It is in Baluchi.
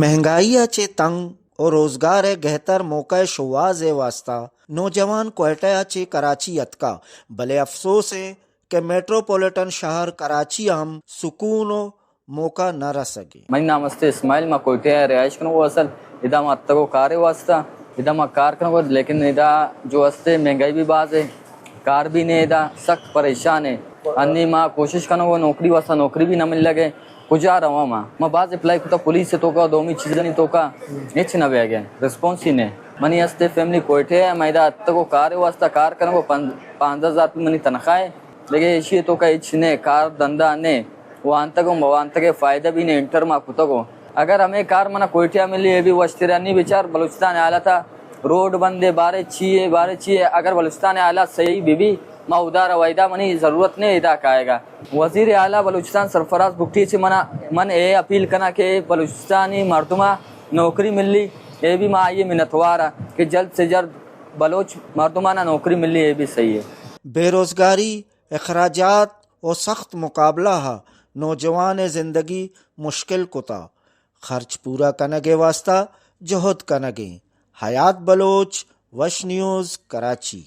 مہنگائی ءَ چہ تنگ ءُ روزگار ءِ گہتر موقع ءِ شوہاز ءِ واستہ نوجوان کوئٹہ ءَ چہ کراچی اتکا، بلے افسوس اِنت کہ میٹروپولیٹن شہر کراچی ءَ ہم سکون ءُ موقع نہ رسگ ءَ۔ منی نام است اسماعیل، ما کوئٹہ ءَ رہائش کنگ ءَ اصل۔ ادا ما اتکگ ءُ کار ءِ واستہ، ادا ما کار کنگ ءَ، لیکن ادا جو است مہنگائی بھی باز ہے، کار بھی نہیں، ادا سخت پریشان ہے۔ انی ما کوشش کنگ ءَ، نوکری واستہ نوکری بھی نہ ملگ ءَ۔ کجا رواں ما؟ ما باز اپلائی کتا پولیس ءِ توکا، دومی چیزانی توکا، ہچ نہ بیگ ءَ، ریسپانس ہی نہ۔ منی است فیملی کوئٹہ ءَ، ما ادا اتکگ ءُ کار ءِ واستہ کار کنگ ءَ، پن-، پانزدہ ہزار روپے منی تنخواہ ہے، دگہ ایشی ءِ توکا ہچ نہ، کار دھندا نہ، وانتگ ءُ وانتگ ءِ فائدہ بھی نہ، انٹر ما کتگ ءُ۔ اگر ہمے کار منا کوئٹہ ءَ ملی، اے بھی وشتر۔ انی بچار بلوچستان ءِ حالت ءَ، روڈ بند ہے، بارے چی ہے، بارے چی ہے، اگر بلوچستان ءِ حالات صحیح بہ بی، ما ادا رواں، ادا منی ضرورت نہ ادا کائیگ ءَ۔ وزیر اعلیٰ بلوچستان سرفراز بگٹی چہ منا، من اے اپیل کناں کہ بلوچستانی مردماں نوکری ملی، اے بھی ما آئی منتوار آں کہ جلد سے جلد بلوچ مردماں نوکری ملی، اے بھی صحیح ہے۔ بے روزگاری، اخراجات ءُ سخت مقابلہ ءَ نوجوان ءِ زندگی مشکل کتا، خرچ پورا کنگ ءِ واستہ جہد کنگ ءَ اِنت۔ حیات بلوچ، وش نیوز، کراچی۔